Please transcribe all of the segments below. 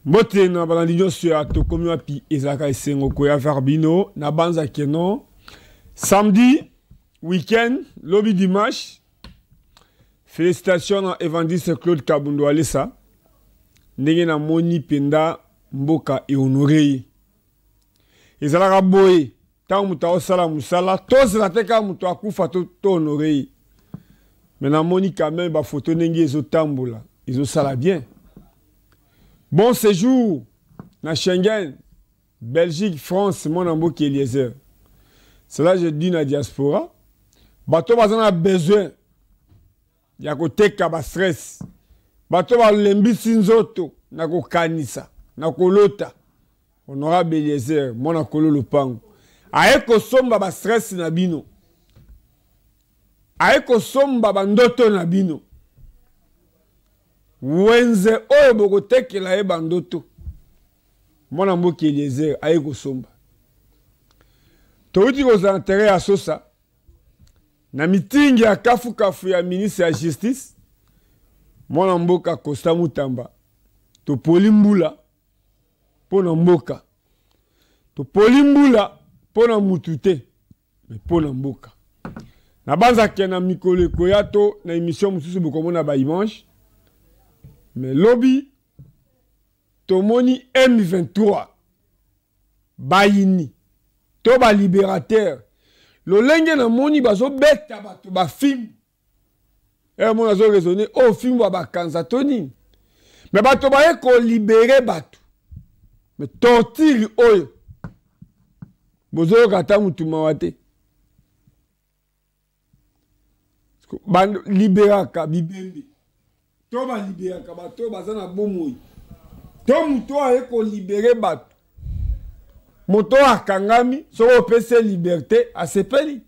Mbote na balandi nyonso ya Tokomi Wapi, ezalaka esengo koya vers bino na banza keno samedi week-end lobi dimanche. Félicitations na Évangéliste Claude Kabundo Alesa, ndenge namoni mpenza mboka ehonore ye. Ezalaka boye ntango moto aosala mosala, tozela te kaka moto akufa to honore ye. Mais namoni quand même bafoto ndenge ezotambola, ezosala bien. Bon séjour na Schengen, Belgique, France, mwana mboka Eliezer. Cela je dis na diaspora, bato baza na besoin ya koteka ba stress, bato balembisi nzoto na kokanisa, na kolota. Honorable Eliezer, mwana kolo lopango, aye kosomba ba stress na bino, aye kosomba ba ndoto na bino. Wenze oyo bokotekela ye ba ndoto, mwana mboka Eliezer aye kosomba. Touti kozala na terrain ya Sosa na mitingi ya kafukafu ya ministre ya justice, mwana mboka Costa Mutamba. Topoli mbula mpo na mboka, topoli mbula mpo na mutu te, mais mpo na mboka. Nabanzaka na mikolo ekoya to na émission mosusu bokomona ba image. Mais lobi tomoni M23 bayini to ba libérateur, lolenge namoni bazobeta bato ba film. Mona azo raisonner, oh, film ya bakanza to nini? Mais bato baye ko libérer bato. Mais torture oyo bozoyoka ata mutu mawa te. Ba liberaka bibembe to ba liberaka bato baza na bomoi, to moto aye ko libérer bato, moto akangami soki opesi ye liberté asepeli,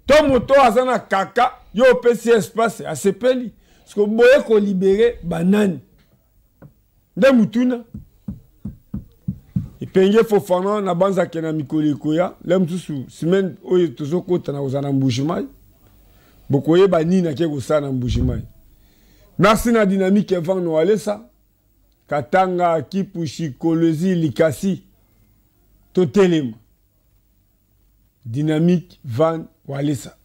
to moto aza na kaka yo opesi ye espace asepeli. Siko boye ko libérer banani nde mutuna. Epenge Fofana na banzake na mikolo ekoya, le mosusu semaine oyo tozokota na kozala na Mbujimayi, bokoyeba nini ake kosala na Mbujimayi. Merci na Dynamique Evan Noalesa, Katanga, Kipushi, Kolwezi, Likasi, totelema. Dynamique Van Walesa.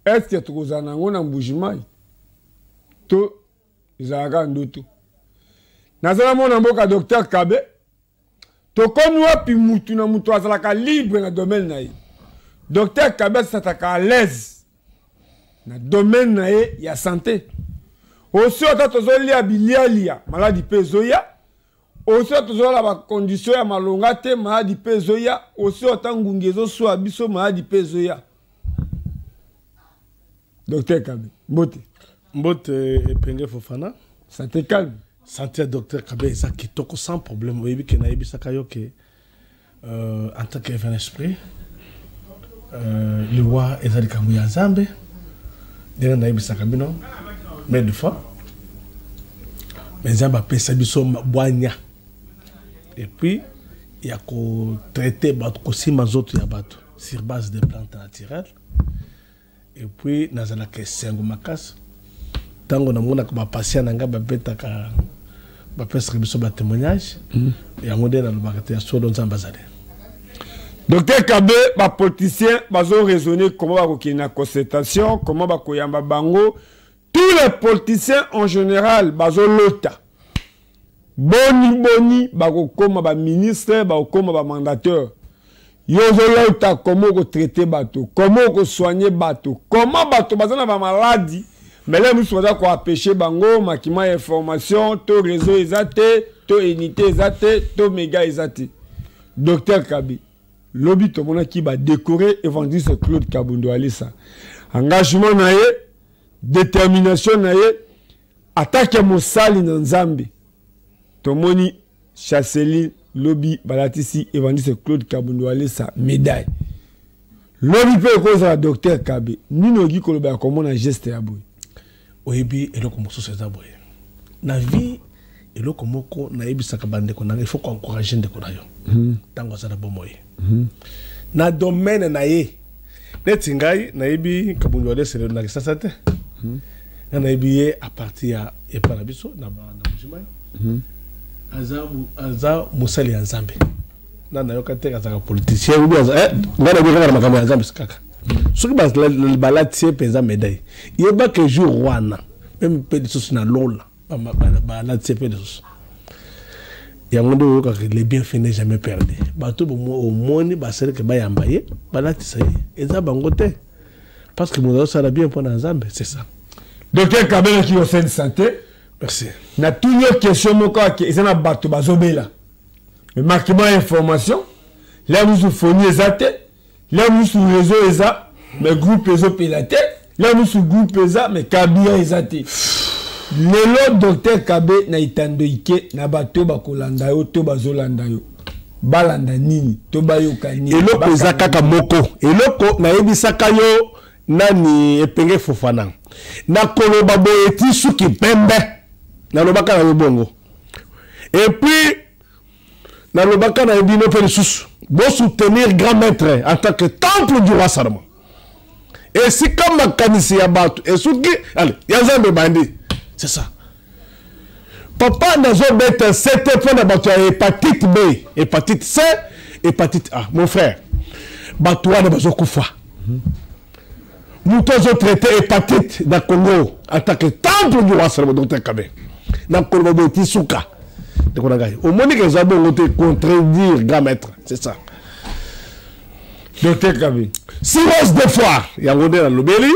Est-ce que tokozala nango na Mbujimayi? To ezalaka ndoto. Nazala mwana mboka Docteur Kabe, tokomi wapi mutu na mutu azalaka libre na domaine na ye. Docteur Kabe asataka à l'aise na domaine na ye ya santé. Osi ata tozolia bilialia, maladi pe ezoya. Osi ata tozolala ba condition ya malonga te, maladi pe ezoya. Osi ata ngungi ezoswa biso, maladi pe ezoya. Docteur Kabe, mbote. Mbote Epenge Fofana. Santé calme. Santé ya Docteur Kabe eza kitoko sans problème. Oyebi ke nayebisaka yo ke en tant qu'évêque esprit, liwa eza likambo ya Nzambe. Ndenge nayebisaka bino mais de fois, mais Nzambe apesa biso bwanya et puis ya ko traiter bato, kosimba nzoto ya bato sur base de plantes naturelles. Et puis nazalaka esengo makasi ntango namonaka ba patient na ngai babetaka, bapesaka biso ba témoignage. Yango nde nalobaka te ya solo Nzambe azali. Docteur Kabe, ba politicien bazo raisonner comment bakokende na concertation, comment bakoyamba bango. Tous les politiciens en général bazolota boni boni bakokoma ba ministre, bakokoma ba mandataire. Yo ozolota comment okotraite bato, comment okosoigne bato, comment bato baza na ba maladi, mais lelo mosusu baza koapeshe bango makima ya information, to réseau eza te, to unité eza te, to méga eza te. Docteur Kabe, lobi tomonaki ba décorer évangéliste Claude Kabundo Alesa. Engagement na ye, détermination na ye, attaque ya mosali na Nzambe. Tomoni Chancelier lobi balatisi évangéliste Claude Kabundo Alesa médaille. Lobi pe ekozala Docteur Kabe. Nini okoki koloba ya komona geste ya boye? Oyebi eloko mosusu eza boye. Na vie eloko moko nayebisaka bandeko na ngai, il faut koencourager ndeko na yo ntango aza na bomoi. Na domaine na ye, neti ngai nayebi Kabundo Walesa lelo na Kinshasa te. Ngai nayebi ye à partir ya epa na biso na Mbujimayi. Aza, aza mosali ya Nzambe. Na nayoka te azalaka politicien ou bien eh, ngai nayebi kaka na makambo ya Nzambe kaka. Soki balati ye mpenza médaille, yeba ke jour wana meme mpe lisusu na lola balati ye mpe lisusu. Yango nde oyokaka le bienfait n'est jamais perdu. Bato omoni basalaki bayamba ye, balatisa ye, eza bango te. Parce que moto azosala bien mpo na Nzambe, c'est ça. Docteur Kabelo qui au sein de santé. Merci. Na tuni yo question moko ake eza na bato bazobela. Mais marquement information, là mosusu foni eza te, là mosusu réseau eza, mais groupe ezopela te, là mosusu groupe eza, mais kabia eza te. Lelo docteur Kabe na itando ike na bato bakolanda yo to bazolanda yo. Balanda nini to bayoka nini? Eloko eza kaka moko. Eloko nayebisaka yo nani Epenge Fofana. Nakoloba boye ti suki pembe. Nalobaka na yo bongo. Et puis nalobaka na bino mpe lisusu bo soutenir grand maître en tant que temple du roi Salomon. Esika makanisi ya bato esuki, allez, ya Nzambe ebandi. C'est ça. Papa nazobeta sete mpo na bato ya hépatite B, hépatite C, hépatite A. Mon frère, bato wana bazokufa. Moto azotraite hépatite na Congo en tant que temple du roi Salomon, docteur Kabe. Na koloba boye ti suka. Ndeko na ngai, omoni ke eza bongo te contredire grand maître, c'est ça. Docteur Kabe. Cirrhose de foie, yango nde nalobeli.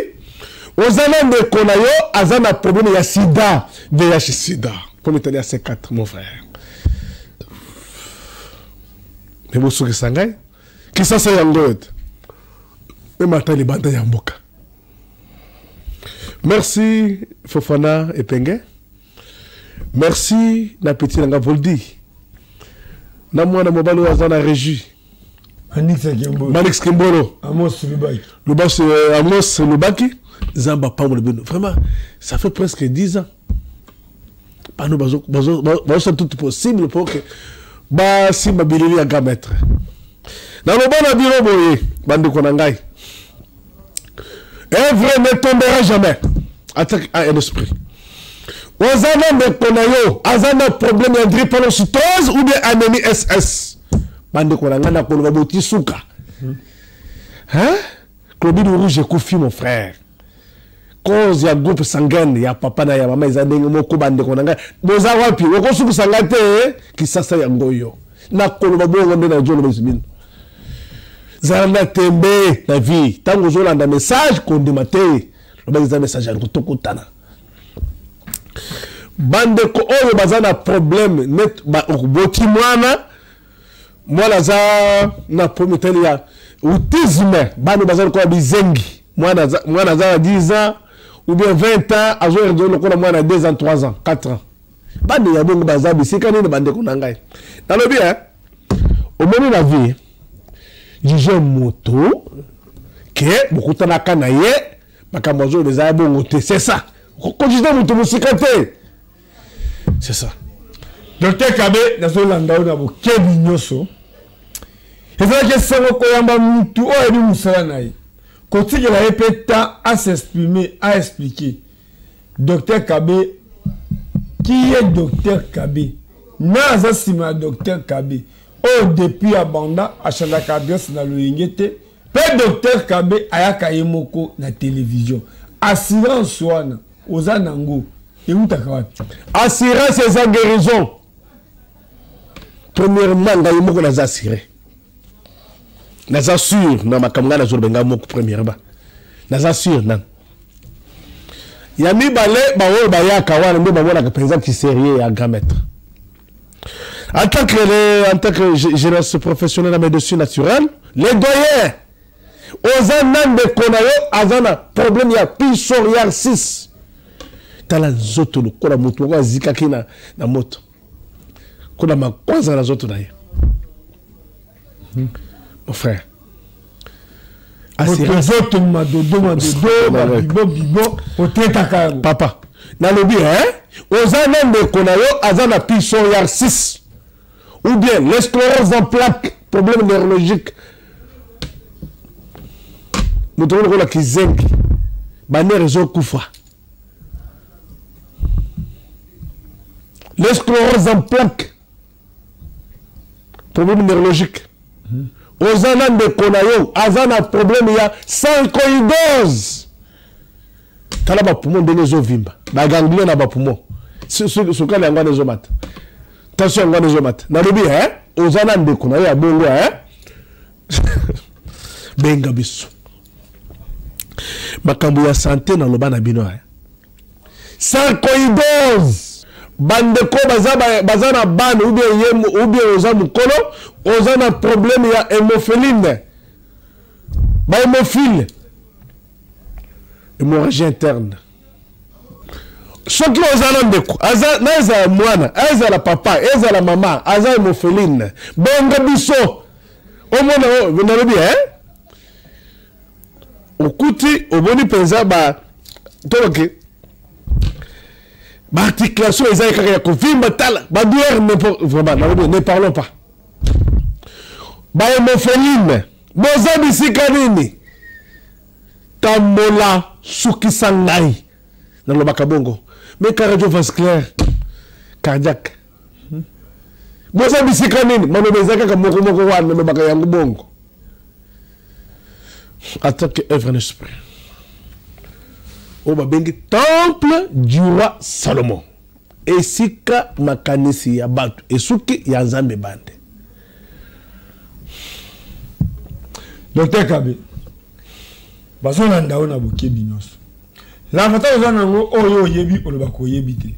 Oza na ndeko na yo aza na problème ya sida, VIH sida. Comme etali ya C4, mon frère. Mais bosukisa ngai, Kisasa yango ete. Même ata libanda ya mboka. Merci Fofana Epenge. Merci na petit nanga Voldi. Na mwana mobali oyo aza na régie. Manix Kimbolo. Amos Lubaki. Lubaki, Amos Lubaki. Zamba Pambo Bino. Vraiment, ça fait presque 10 ans. Pano bazo bazo bazo tout possible pour que ba simba bilili ya grand maître. Na loba na bino boye bandeko na ngai. Un vrai ne tombera jamais. Attaque à un esprit. Oza na ndeko na yo, aza na problème ya drépanocytose ou bien anémie SS. Bandeko na ngai na koloba boti suka. Hein? Globule rouge ekufi mon frère. Cause ya groupe sanguin ya papa na ya mama eza ndenge moko bandeko na ngai. Boza wapi? Okosukisa ngai te Kisasa yango yo. Na koloba bongo nde na jolo bino. Zala na tembe na vie. Tango ozolanda message kondima te. Loba eza message ya kotokotana. Bandeko oyo baza na problème net ba okoboti mwana, mwana aza na problème tali ya autisme, bana baza lokola bizengi, mwana aza na 10 ans ou bien 20 ans azo raisonner lokola mwana 2 ans, 3 ans, 4 ans. Bana ya bongo baza bisika nini bandeko na ngai? Nalobi hein, omoni na vie juge moto ke bokutanaka na ye makambo azoloba eza ya bongo te, c'est ça. Kojuge moto mosika te, c'est ça. Docteur Kabe, nazolanda yo na bokebi nyonso. Ezalaki esengo koyamba mutu oyo ayebi mosala na ye, kotikela ye mpe temps a s'exprimer, a expliquer. Docteur Kabe, qui est Docteur Kabe? Na aza nsima ya Docteur Kabe oyo depuis abanda achangeaka adresse na loyenge te, mpe Docteur Kabe ayaka ye moko na télévision. Assurance wana oza nango eutaka wapi? Assurance eza guérison. Premièrement, ngai moko naza assuré. Naza sûr na makambo ngai nazoloba ngai moko premièrement. Naza sûr nanu. Ya mibale baoyo bayaka wana nde bamonaka mpenza ki sérieux ya grand maître. En tant que, en tant que jeunesse professionnelle en médecine naturelle, les doyens oza na ndeko na yo aza na problème ya psoriasis. Tala nzoto lokola moto moko azikaki na moto. Kuna makwanza na nzoto na ye. Mon frère. Nzoto madodo madodo mabibo bibo otetaka yango. Papa, nalobi hein, oza na ndeko na yo aza na psoriasis ou bien les scléroses en plaques, problème neurologique. Moto moko lokola kizengi, ba nerfs ezokufa. Les scléroses en plaques. Problème neurologique. Oza na ndeko na yo aza na problème ya sarcoïdose. Tala ba poumon ndenge ezovimba, ba ganglion na ba poumon. Sukali yango wana ezomata. Tension yango wana ezomata. Nalobi hein, oza na ndeko na yo ya bongo hein. Benga biso. Makambo ya sante naloba na bino hein. Sarcoïdose bandeko baza, baza na bana ou bien ye ou bien oza mokolo oza na problème ya hémophiline ba hémophile hémorragie interne soki oza na ndeko aza na ezala mwana ezala papa ezala mama aza hémophiline bongo biso omona nalobi eh? Okuti omoni mpenza ba toloke ba articulation eza kaka ya kovimba tala ba douleur n'importe vraiment nalobi ne parlons pas ba hémophiline boza bisika nini tambola sukisa ngai nalobaka bongo mais cardiovasculaire cardiaque boza bisika nini maloba eza kaka moko moko wana nalobaka yango bongo en tant que œuvre en esprit oyo babengi temple du roi Salomon esika makanisi ya bato esuki ya nzambe bande. Docteur Kabe, bazolanda yo na bokebi nyonso. L'avantage oza nango oyo oyebi olobaka oyebi te.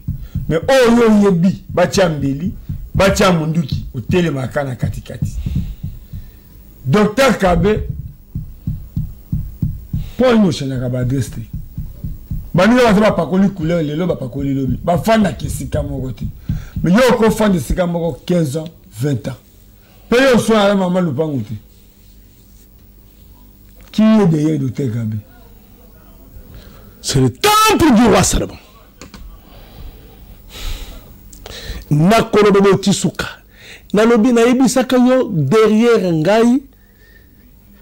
Mais oyo oyebi batia mbeli, batia munduki, otelemaka na katikati. Docteur Kabe, mpo nini ochangeaka ba adresse te? Baninga baza bapakoli couleur lelo bapakoli lobi, bafandaka esika moko te. Mais yo okofanda esika moko 15 ans, 20 ans. Mpe yo oswana na mama lupangu te. Qui est derrière Docteur Kabe? C'est le temple du roi Salomon. Nakoloba boti suka. Nalobi nayebisaka yo derrière ngai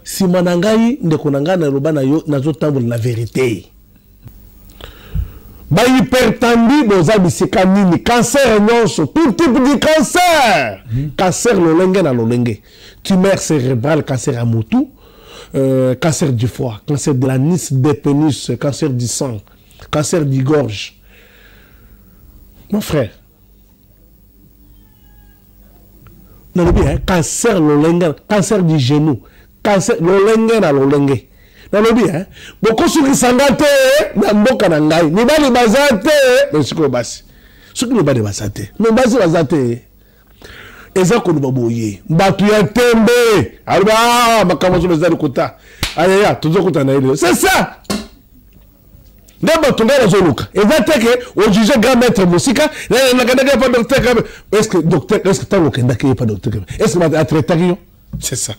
sima na ngai ndeko na ngai naloba na yo nazotambola na verite. Ba hypertendu boza bisika nini? Cancer nyonso, tout type de cancer. Cancer lolenge na lolenge. Tumeur cérébrale, cancer ya mutu, cancer du foie, cancer de l'anus, des pénis, cancer du sang, cancer du gorge. Mon frère, nalobi hein, cancer lolenge, cancer du genou, cancer lolenge na lolenge. Nalobi hein, bokosukisa nga te na mboka na ngai, mibali baza te, mais sikoyo basi. Soki mibali baza te, mais basi baza te. Eza koloba boye, bato ya tembe, aloba, ah, makambo nyonso eza lokuta. Ayaya, tozokutana na ye lelo. C'est ça. Nde bato ngai nazoluka. Eza te ke ojuge grand maître mosika, nakendaki ye pa docteur Kabe. Est-ce que docteur, est-ce que ntango okendaki ye pa docteur Kabe, est-ce que bato atraitaki yo? C'est ça.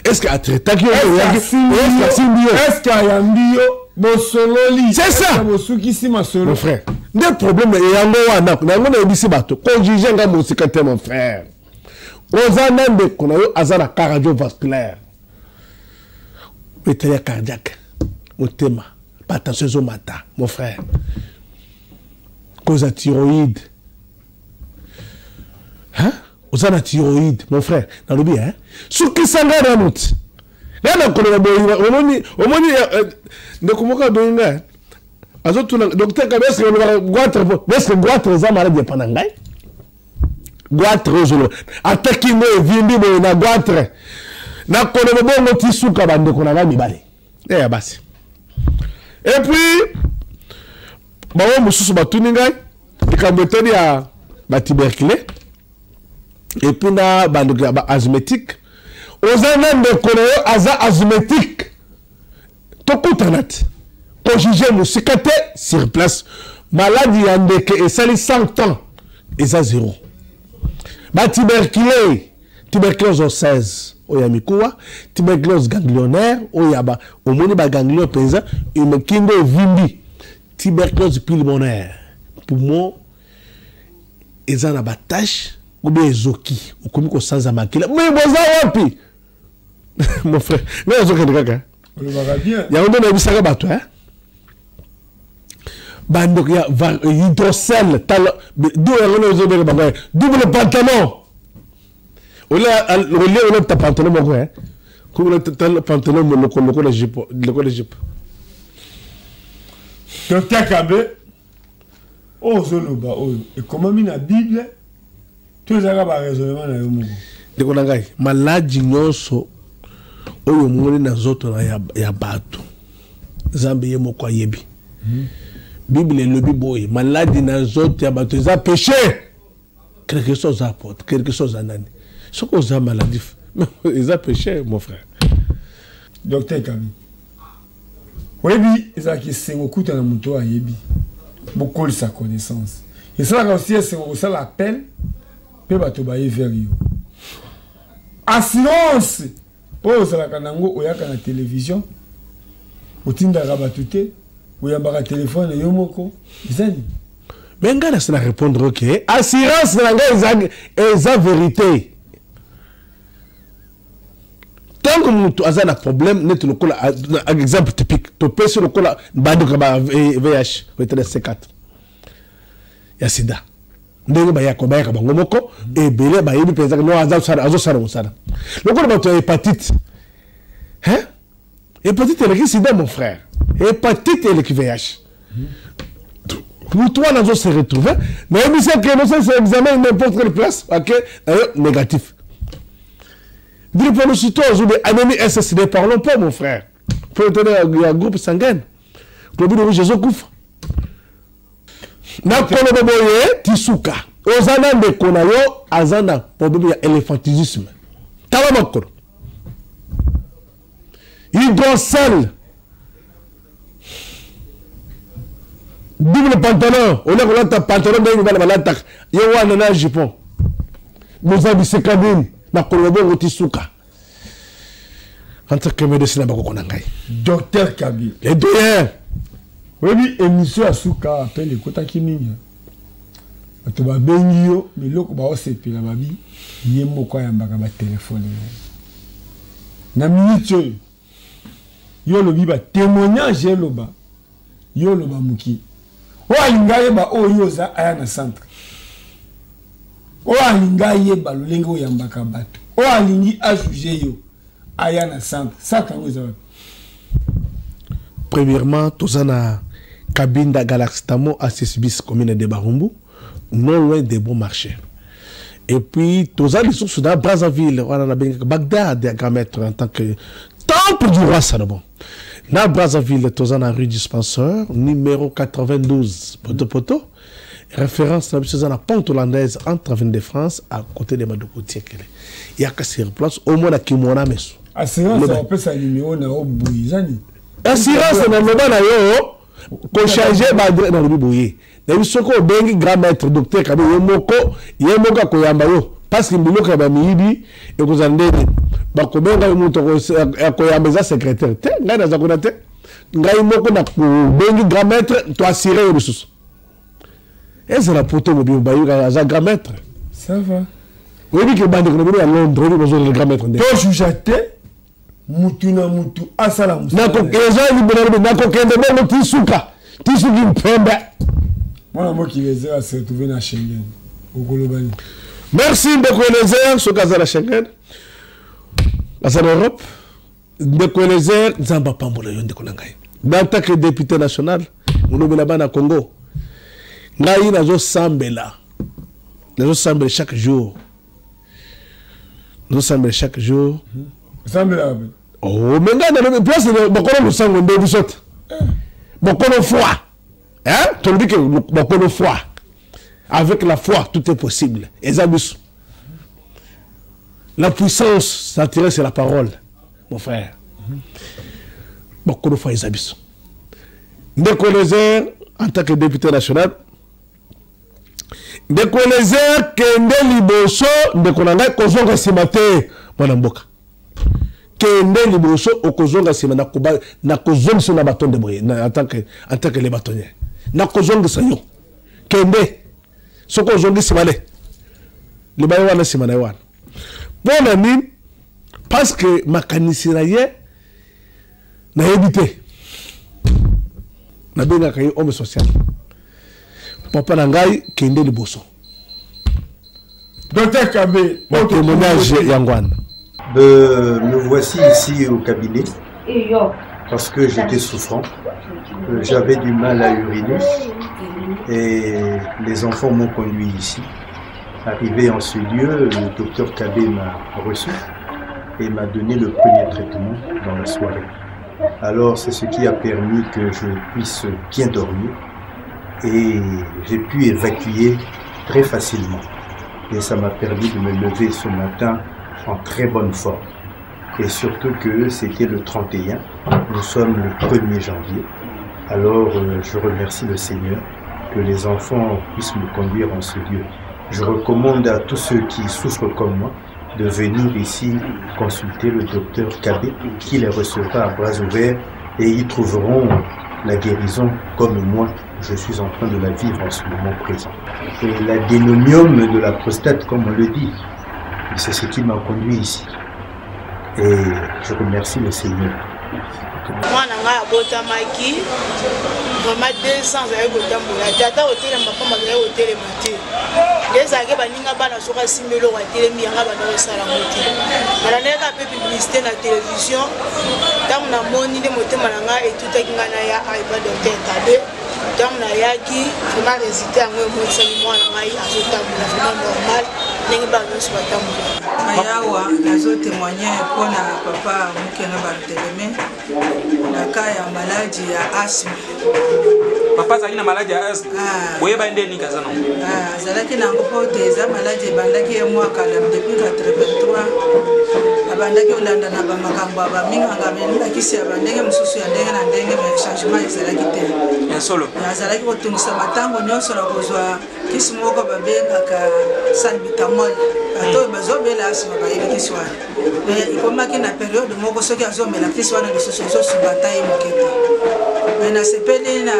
Est-ce que atraitaki yo? Est-ce que asimbi yo? Est-ce que ayambi yo? Bosololi. C'est ça. Bosukisi masolo. Mon frère. Nde problème yango wana, na yango nayebisi bato, kojuge nga mosika te mon frère. Oza na ndeko na yo aza na cardiovasculaire. Etali ya cardiaque, motema, ba tension ezomata, mon frère. Cause ya thyroïde. Hein? Oza na thyroïde, mon frère. Nalobi, hein? Sukisa nga nanu ti. Nga na koloba boye, omoni, omoni, ndeko moko abengi nga, hein? Azotuna, docteur Kabe, est-ce que olobaka goitre po? Est-ce que goitre eza maladie epa na ngai? Goitre ozoloba. Ata kingo evimbi boye na goitre. Na koloba bongo ti suka ba ndeko na ngai mibale. Eh, ya basi. Et puis, bango mosusu batuni ngai likambo etali ya ba tuberculé et puis na bandeko ya ba asthmatique. Oza na ndeko na yo aza asthmatique, tokutana te, kojuge mosika te sur place. Maladi ya ndeke esali 100 ans eza zéro. Ba tuberculé, tuberculose 16 oyo ya mikuwa, tuberculose ganglionnaire oyo ya ba, omoni ba ganglion mpenza kingo evimbi, tuberculose pulmonaire, poumon eza na ba tache ou bien ezoki, okomi kosanza makila. Mais boza wapi? Mon frère, ngai nazokende kaka. Olobaka bien. Yango nde nayebisaka bato, hein? Bandeko ya hydrocèle, tala, do yango nde ozobenga bango, double pantalon. Olie olata pantalon moko eh. Kolata pantalon moloko lokola jupe, lokola jupe. Docteur Kabe, oyo ozoloba oyo ekomami na Bible to ezalaka ba raisonnement na yo moko? Ndeko na ngai, maladi nyonso oyo omoni na nzoto na ya, ya bato, Nzambe ye moko ayebi. Bible elobi boye, maladi na nzoto ya bato eza péché. Quelque soit oza apôtre, quelque soit oza nani, soki oza maladif, eza péché mon frère. Docteur Kabi, oyebi ezalaka esengo okutana moto oyo ayebi, bokolisa connaissance. Esalaka aussi esengo kosala appel mpe bato baye vers yo. Assurance oyo ozalaka nango, oyaka na télévision, otindaka bato te, oyambaka telefone yo moko, eza nini? Mais ngai nasi na répondre ke assurance na ngai eza, eza vérité. Ntango moto aza na problème neti lokola exemple typique topesi lokola bandeko ya ba VIH oetala C4 ya sida, ndenge bayaka bayaka bango moko ebele bayebi mpenza no azosala mosala lokola bato ya hépatite, hein? Hépatite eleki sida mon frère, hépatite eleki VIH. Moto wana azo se retrouver, nayebisi ake nosalisa examen n'importe quelle place, ake nayo négatif. Drépanocytose ou bien anémie SS, ne parlons pas mon frère. Pour le ya groupe sanguin, globule rouge ezokufa. Nakoloba boye tisuka oza na ndeko na yo aza na problème ya éléphantisme, tala makolo hydrocèle, double pantalon, olia kolata pantalon ndenge mibala balataka ye wana na jupon, boza bisika nini? Nakoloba bongo ti suka entre que médecin na bakoko na ngai. Docteur Kabi, le doyen. Oyebi émission ya suka appel ekotaki mingi, bato babengi yo biloko baosepela, babi ye moko ayambaka batelefone na ye na minute oyo. Yo olobi ba témoignage eloba, yo oloba moki oyo alingi ayeba oyo yo oza aya na centre, oyo alingi ayeba lolenge oyambaka bato, oyo alingi ajuge yo aya na centre. Centre yango eza wapi? Premièrement, toza na Kabinda Galaxtamo A6 bis, commune de Barumbu, non loin des bons marchés. Et puis toza lisusu na Brazzaville, wana nabengaka Bagdad ya grand maître en tant que temple du roi Salomon. Na Brazzaville toza na rue Dispenseur numéro 92, poto poto. Référence na biso eza na pente hollandaise entre avenue de France à côté de Madoko Tiekele. Yaka sur place omona kimona meso. Assurance opesa numéro na yo boye eza nini? Assurance na loba na yo kochange ba nalobi boye, nayebi soki obengi grand maître docteur Kabe ye moko, ye moko akoyamba yo, parce que biloko ya bamiyibi ekozala ndenge bakobenga yo moto akoyamba eza secrétaire te, ngai naza kuna te, ngai moko nakobengi grand maître to assuré yo lisusu ezala poto mobimba bayoka aza grand maître. Ça va. Oyebi ke bandeko na bino ya Londres oyebi bozolela grand maître nde tojuja te, mutu na mutu asala mosala. Eza libela, nakokende bongo ti suka, ti suki mpembe. Mwana mokili eza se retrouve na Schengen, okoloba nini? Merci ndeko Eliezer, soki aza na Schengen, aza na Europe. Ndeko Eliezer, Nzambe apambola yo ndeko na ngai. En tant que député national, molobela bana Congo, ngai nazosambela, nazosambela chaque jour, nazosambela chaque jour. Osambela wapi? Oh, mais ngai nalobi place bakolo losango nde biso te, bakolo foi, hein? Tolobi ke bakolo foi, avec la foi tout est possible. Eza biso la puissance naturelle, c'est la parole mon frère. Bakolo foi eza biso. Ndeko Eliezer, en tant que député national, ndeko Eliezer, kende liboso ndeko na ngai, kozonga nsima te mwana mboka, kende liboso, okozonga nsima nakozongisa na batonde boye en tant que le bâtonnier, nakozongisa yo. Kende, soki ozongi nsima le libaye wana nsima na ye wana mpo na nini? Parce que makanisi na ye nayebi te, nabengaka ye homme social. Papa na ngai, kende liboso. Docteur Kabe, Bon témoignage yango wana. Me voici ici au cabinet parce que j'étais souffrant. J'avais du mal à uriner et les enfants m'ont conduit ici. Arrivé en ce lieu, le docteur Kabé m'a reçu et m'a donné le premier traitement dans la soirée. Alors c'est ce qui a permis que je puisse bien dormir et j'ai pu évacuer très facilement. Et ça m'a permis de me lever ce matin en très bonne forme. Et surtout que c'était le 31, nous sommes le 1er janvier. Alors je remercie le Seigneur que les enfants puissent me conduire en ce lieu. Je recommande à tous ceux qui souffrent comme moi de venir ici consulter le docteur Kabé qui les recevra à bras ouverts et y trouveront la guérison comme moi je suis en train de la vivre en ce moment présent. Et l'adénomium de la prostate, comme on le dit, c'est ce qui m'a conduit ici. Et je remercie le Seigneur. mwana ngai abotamaki vraiment 2 ans azalaki kotambola te, ata kotelema pamba azalaki kotelema te. Nde ezalaki baninga bana, soki asimbi eloko atelemi, yanga banda kosala yango te. Nalandaki kaka mpe publicité na télévision. Ntango namoni nde motema na ngai etutaki ngai na ya aipa docteur Kabe. Ntango nayaki, vraiment résultat yango emonisaki mwana ngai azotambola vraiment normal ndenge bana nyonso batambola. Ayawa nazotémoigne mpona papa Mokena Barteleme na ka ya maladie ya asthme. Papa azalaki na maladie ya asthme? Ah. Boyeba nde nini aza nango? Ah, azalaki nango mpo te eza maladie ebandaki ye mwa kala, depuis 83. Abandaki kolanda na bamakambo ya baminganga, ameli bakisi ya bandenge mosusu ya ndenge na ndenge, mais changement ezalaki te. Ya solo. Azalaki kotungisa ntango nyonso na kozwa kisi moko babengaka salbutamol. Bato oyo bazobela asthme bayebi kisi wana. Mais ekomaki na période moko, soki azomela kisi wana lisusu, ezosunga ata ye moke te. Mais nasepeli na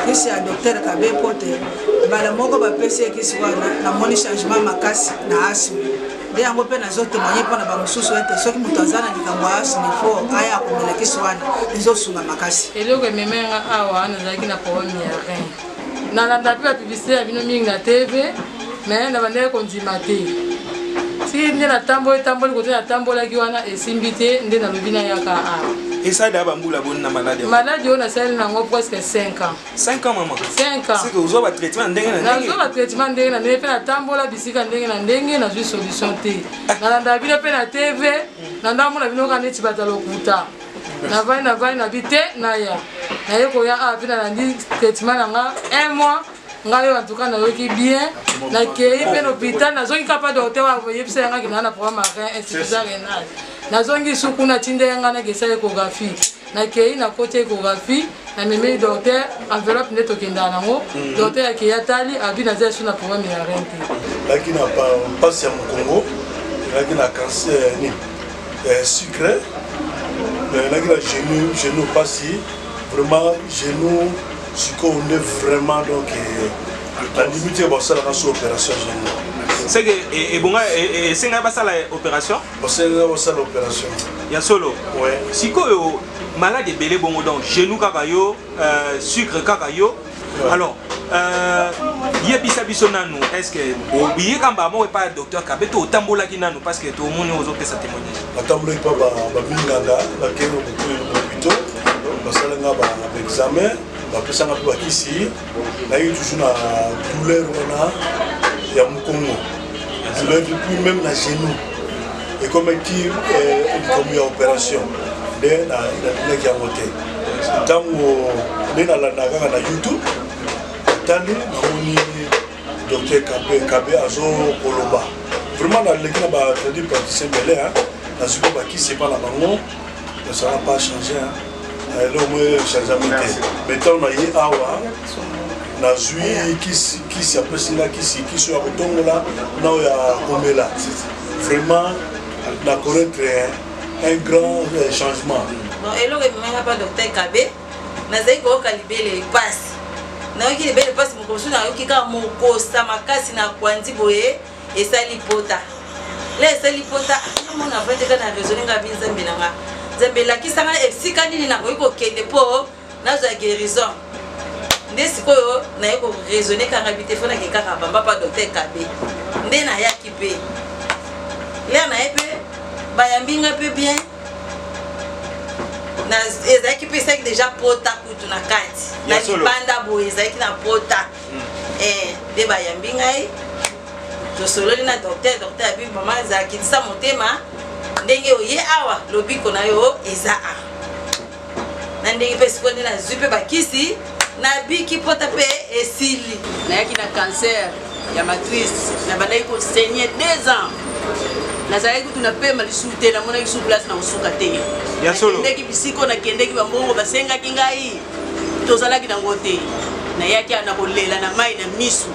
kisi ya docteur Kabe po te mbala moko bapesi ye kisi wana, namoni changement makasi na asthme. Nde yango mpe nazotémoigne mpo na bamosusu ete soki moto aza na likambo ya asthme, fo aya akomela kisi wana, ezosunga makasi. Eloko emema nga awa, nazalaki na problème ya rein. Nalanda mpe bapublicité ya bino mingi na TV, mais na bandaki kondima te. Ti nde natamboli tamboli kote natambolaki wana, esimbi te, nde nalobi nayaka awa. Esali ya bambula boni na maladie? Maladie oyo nasali nango presque 5 ans. 5 ans, mama? 5 ans. Seke ozwa batraitement ndenge na ndenge? Nazwa batraitement ndenge na ndenge, mpe natambola bisika ndenge na ndenge, nazwi solution te. Nalandaka bino mpe na TV, nandamona bino kaka neti bato ya lokuta. Navandi, navandi, nabi te, naya. Naye koya awa mpe nalandi traitement na nga un mois. Ngai oyo, en tout cas nayoki bien. Nakei mpe na hôpital, nazongi kaka docteur oyebisa yanga naa na problème ya rein, insuffisance rénale. Nazongi su kuna, tinde yanga nakesala échographie. Nakei, nakoti échographie, namemeli docteur enveloppe nde tokendaka nango. Docteur akei, atali, abi naza esu na problème ya rein te. Nazalaki na mpasi ya mokongo, ezalaki na cancer nini, sucre, nazalaki na genou mpasi, vraiment genou. Sikoyo nde vraiment, donc nandimi te basalaka so opération genou. Seke ebonga esengaki basala opération? Basengaka basala opération. Ya solo? Ouais. Sikoyo maladie ebele bongo, donc genou kaka yo, sucre kaka yo? Ouais. Alors yebisa biso nanu, est ce que obiyeka mbala moko epai ya docteur Kabe to otambolaki nanu? Parce que tomoni ozopesa témoignage. Natambolaki mpa baminganga, nakei hôpitaux, basalenga baexamen, bapesanga mpe bakisi. Nayi toujours na douleur wana ya mokongo, douleur puis même na genou. Ekomaki likambo ya opération nde nalingaki yango te. Ntango nde nalandaka kaka na YouTube, natali, namoni docteur Kabe. Kabe azokoloba vraiment, naleki na batradipraticiens ebele, nazwi mpe bakisi epa na bango, ça n'a pas changé. Eloko moko echangeami te. Mais ntango na ye awa, nazwi kisi, kisi apesi nga kisi, kisi oyo ya kotongola na oyo ya komela, vraiment na connaître un grand changement. Bon, eloko ememanga pa docteur Kabe, nazali koyoka libele epasi. Nayoki libele mpasi, mokolo mosusu nayoki kaka mokosa makasi na kwandi boye, esali pota la, esali pota. Namona avandi kaka na raisonne nga bi Nzambe na nga, Nzambe elakisanga esika nini nakoki kokende mpo nazwa guérison. Nde sikoyo naye ko raisonner kaka bi te fo nake kaka bamba pa docteur Kabe. Nde nayaki mpe lere naye mpe bayambi nga mpe bien ezalaki mpe esalaki deja pota kutu na kati na libanda boye ezalaki na pota hmm. eh, nde bayambi ngai tosololi na docteur docteur abi mama ezalakitisa motema ndenge oye awa lobiko na yo eza awa na ndenge mpe sikoyo nde nazwi mpe bakisi nabiki pota mpe esili nayaki na cancer ya matrice nabandaki kosaigne deux ans nazalaki kutu na pema lisusu te namonaki su place na kosuka te nakendeki bisiko nakendeki bambongo basengaki ngai tozalaki nango te nayaki awa na kolela na mai na misu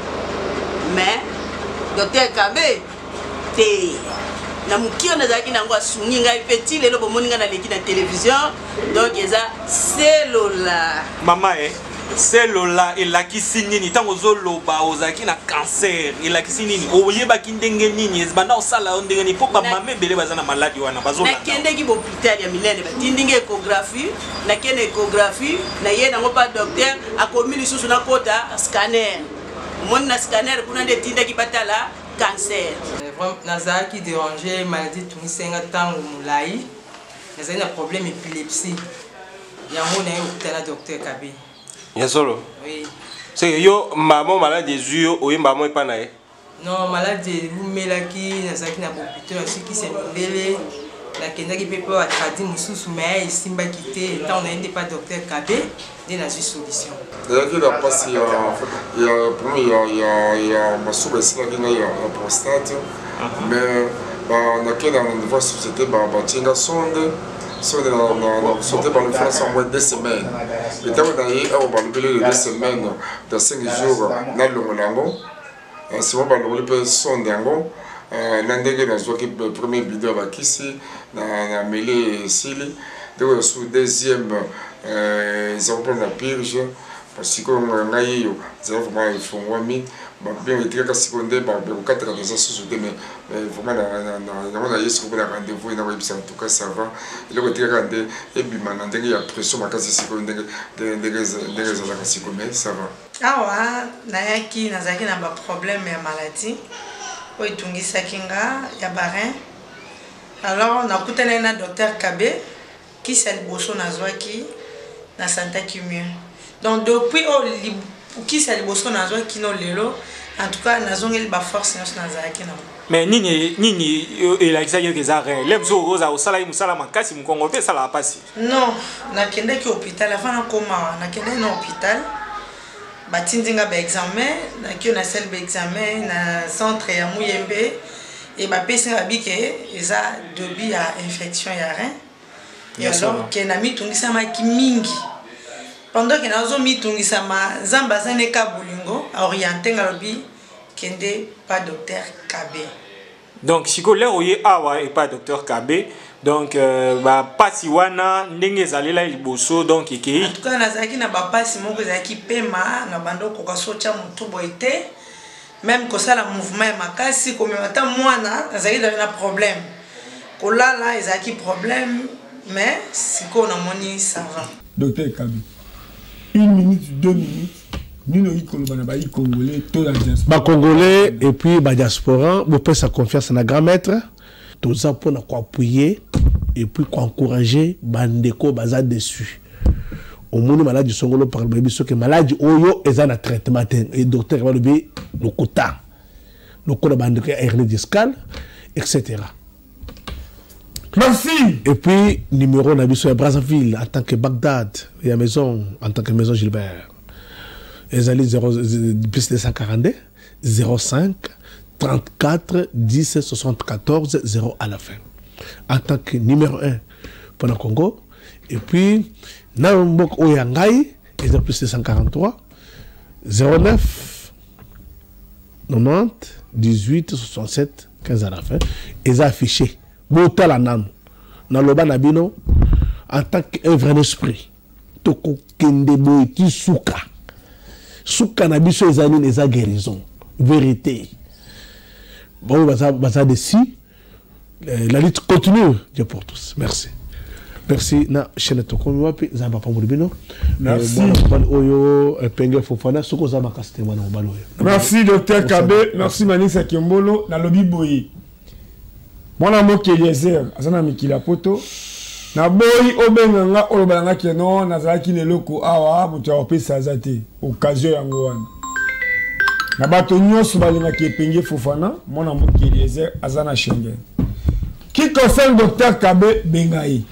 mais docteur kabe te na moke oyo nazalaki na yango asungi ngai mpe ti lelo bomoni ngai naleki na télévision donc eza selola mama e eh, selola elakisi nini ntango ozoloba ozalaki na cancer elakisi nini oyebaki ndenge nini ebanda osala yo ndenge nini mpo bamama ebele baza na maladi wana bazonakendeki bopital ya minene batindi ngai échographie nakende échographie naye nango mpa docteur akomi lisusu nakota scanner omoni na scanner kuna nde etindaki batala cancer. Nazalaki déranger, maladie etungisaki nga ntango molai, nazali na problème épilepsie, yango naye kokutana na docteur Kabe. Ya solo? Oui. Seke yo mamo maladi ezwi yo oye mbamo epa na ye? Non, maladi ewumelaki, nazalaki na bopito, nazwi kisi ya mindele, nakendaki mpe mpe batradi mosusu mais esimbaki te, ntango naye nde pa docteur Kabe nde nazwi solution. Nazalaki na mpasi ya ya problème ya ya ya masuba esilaki ngai ya prostate mais nake na niveau ya société batie nga sonde sonde na société balobi fona moins deux semaines ntango na ye awa balobeli le deux semaines dans cinq jours nalongola yango nsima balongoli mpe sonde yango na ndenge nazwaki premier bidon ya bakisi na meli esili ndenge nasu deuxième ezako mpona na purge sikoyo ngai yeyo ezala vraiment efongwami bien etikaka sikoyo nde bakokataka eza susu te mais vraiment yango naye sikoyo mpona rendez-vous ena koyebisa en tout cas ça va eloko etikaka nde ebima na ndenge ya pression makasi sikoyo ndenge ezalaka sikoyo mais ça va Awa nayaki nazalaki na ba problème ya maladie oyo etungisaki nga ya ba rein alors nakutanaki na docteur Kabe kisi ya liboso nazwaki na santaki mieux donc depuis oyo kisi ya liboso nazwaki kino lelo en tout cas nazongeli ba force nyonso nazalaki nango. Mais nini nini elakisaki yo ke eza rein le mosusu okozala osalaki mosala makasi mokongo mpe esalaka mpasi Non, nakendaki hôpital avant nakoma nakendaki na hôpital batindi nga ba examen nakio nasali ba examen na centre ya Muyembe e bapesi nga babi ke eza début ya infection ya rein et alors ke namitungisamaki mingi pendant ke nazomitungisama nzambe aza neka bolingo aoriente nga alobi kende pa docteur Kabe. Donc sikoyo lere oye awa epai ya docteur Kabe donc euh, bapasi wana ndenge ezalelaki liboso donc ekei. En tout cas nazalaki na bapasi moko ezalaki pema na banda okoka so otya motu boye te meme kosala mouvement ya makasi komema ata mwana nazalaki dali na problème kolala ezalaki problème mais sikoyo namoni ça va. Docteur Kabe une minute deux minutes nini oyi koloba na bayi congolais to na diaspora bacongolais et puis badiaspora bopesa confiance na grand maître toza mpona koappuyer et puis koencourager bandeko baza dessus omoni maladi songolo pakala bayebi soki maladi oyo eza na traitement te e docteur balobi lokuta lokola bandeko ya hernie discale etc Merci. Et puis, numéro na biso ya Brazzaville en tant que Bagdad, ya maison en tant que maison Gilbert. Ezali 0 plus 242 05 34 10 74 0 à la fin. En tant que numéro 1 pour le Congo. Et puis, na mboka oyo ya ngai, eza plus 243 09 90 18 67 15 à la fin eza affiché botala nanu naloba na bino en tant que vrai esprit tokokende boye ti suka suka na biso eza nini eza guérison vérité bango baza, baza desi euh, la lutte continue Dieu pour tous merci. Merci na chaîne tokomi wapi Nzambe apamboli bino. Merci. Mwana mobali oyo Epenge Fofana soki oza makasi te mwana mobali oyo. Merci docteur Kabe, merci Manisa Kiombolo nalobi boye. Mwana mboka Eliezer aza na mikili ya poto. Naboyi obenga nga oloba na nga ke non nazalaki na eloko awa moto ya kopesa aza te. Occasion yango wana. Na bato nyonso balingaka Epenge Fofana, mwana mboka Eliezer aza na Schengen. Qui concerne docteur Kabe, benga ye.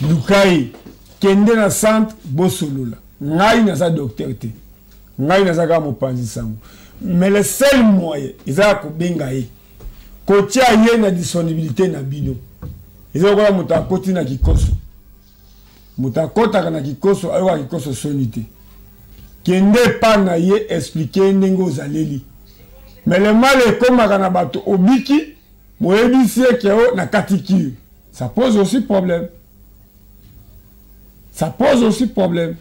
Luka ye. Kende na centre bosolola. Ngai naza docteur te. Ngai naza kaka mopanzi sango. Mais le seul moyen eza ya kobenga ye. Kotia ye na disponibilité na bino. Eza lokola moto akoti na kikoso. Moto akotaka na kikoso ayokaka kikoso soni te. Kende epa na ye expliquer ye ndenge ozaleli. Mais le mal ekomaka na bato obiki boyebisi ye ke o na kati cure. Ça pose aussi problème. Ça pose aussi problème.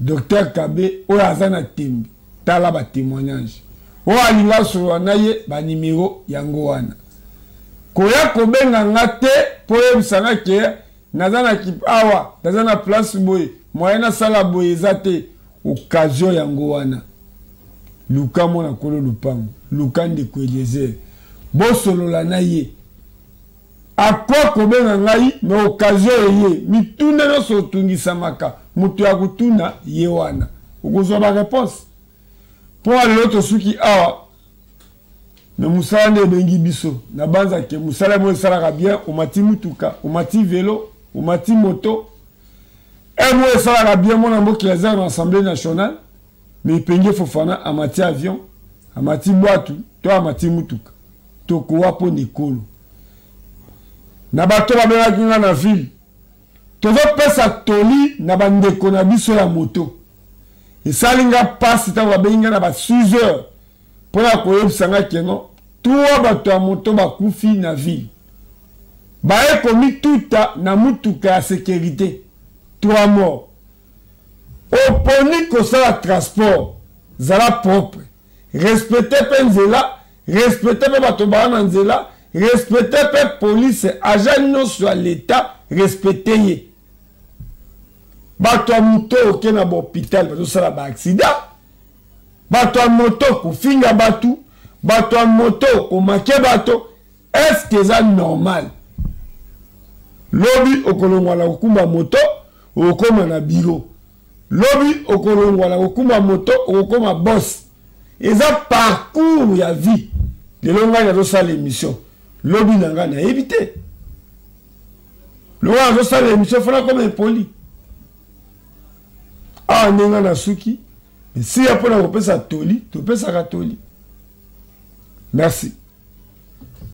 Docteur Kabe oyo aza na tembe tala ba témoignage oyo alinga asolola na ye ba numero yango wana koya kobenga nga te mpo oyebisa nga ke naza na awa naza na place boye moyen nasala boye eza te occasion yango wana luka mwana kolo lupango luka ndeko Eliezer bosolola na ye Akwa kobenga ngai mais occasion eye mituna nionso otungisamaka moto ya kotuna ye wana okozwa ba reponse mpo lelo tosuki awa mais mosala nde ebengi biso nabanza ke mosala moko esalaka bien omati motuka omati velo omati moto emo esalaka bien mwana mboka eza na assemblée nationale mais Epenge Fofana amati avion amati bwatu to amati motuka tokowa mpo na ekolo na bato babengaki nga na ville tozopesa toli na bandeko na biso ya moto esali nga mpasi ntango babengi nga na ba 6 heures mpo na koyebisa nga keno trois bato ya moto bakufi na ville baye komituta na motuka ya securite trois morts oponi kosala transport zala propre respecte mpe nzela respecte mpe bato baa na nzela respecte mpe police agent nyonso ya leta respecte ye bato ya moto oke na bahopital bazosala baaccident bato ya moto kofinga bato bato ya moto komake bato eske eza normal lobi okolongwa na kokumba moto okokoma na biro lobi okolongwa na kokumba moto okokoma boss eza parcours ya vie lelo ngai nazosala émission lobi na ngai nayebi te lokola nazosala émission fona koma impoli awa nde ngai nasuki mesiya mpo na kopesa toli topesaka toli merci.